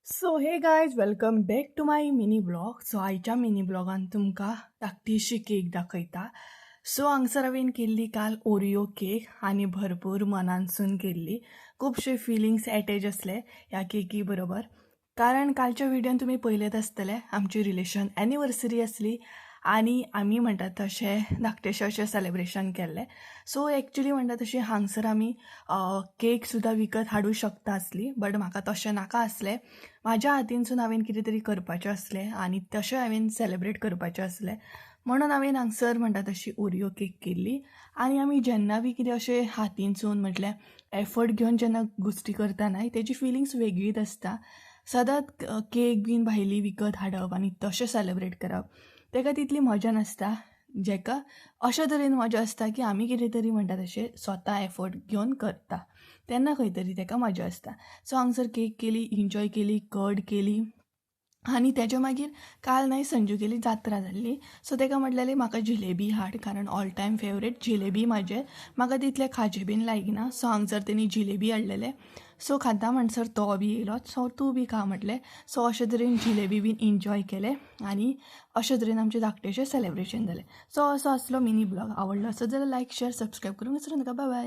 So hey guys, welcome back to my mini vlog. So आयच्या mini ब्लॉगान तुमकां धाकटीशी cake दाखयता. So हांगसर हांवें केल्ली काल ओरियो केक आनी भरपूर मनानसून केल्ली. खुबशे फिलिंग्स एटॅच आसले ह्या केकी बरोबर, कारण कालच्या व्हिडियोन तुमी पळयलेत आसतले, आमची रिलेशन एनिवर्सरी आसली आनी आमी म्हणटात तशें धाकटेशें अशें सेलेब्रेशन केल्लें. सो एक्चुली म्हणटा तशें हांगसर आमी केक सुद्दां विकत हाडूं शकता आसली, बट म्हाका तशें नाका आसलें. म्हाज्या हातीनसून हांवें कितें तरी करपाचें आसलें आनी तशें हांवें सेलेब्रेट करपाचें आसलें, म्हणून हांवें हांगसर म्हणटा तशी ओरियो केक केल्ली. आनी आमी जेन्ना बी कितें अशें हातीनसून म्हटल्यार एफर्ट घेवन जेन्ना गोश्टी करता न्हय, तेजी फिलिंग्स वेगळीच आसता. सदांच केक बीन भायली विकत हाडप आनी तशें सेलेब्रेट करप, तेका तितली मजा नासता, जेका अशे तरेन मजा आसता की आमी कितें तरी म्हणटा तशें स्वता एफर्ट घेवन करता तेन्ना खंय तरी तेका मजा आसता. सो हांगसर केक केली, इन्जॉय केली, कर्ड केली आनी तेज्या मागीर काल न्हय संजू गेली जात्रा जाल्ली. सो तेका म्हटलेलें म्हाका जिलेबी हाड, कारण ऑल टायम फेवरेट जिलेबी म्हाजें. म्हाका तितलें खाजें बीन लायकना. सो हांगसर तेणी जिलेबी हाडलेले. सो खाता म्हणसर तो बी येयलो, सो तूं बी खा म्हटलें. सो अशे तरेन जिलेबी बीन इन्जॉय केलें आनी अशे तरेन आमचें धाकटेशें सेलेब्रेशन जालें. सो असो आसलो मिनी ब्लॉग. आवडलो आसत जाल्यार लायक, शेर, सबस्क्रायब करूंक विसरूं नाका. बाय बाय.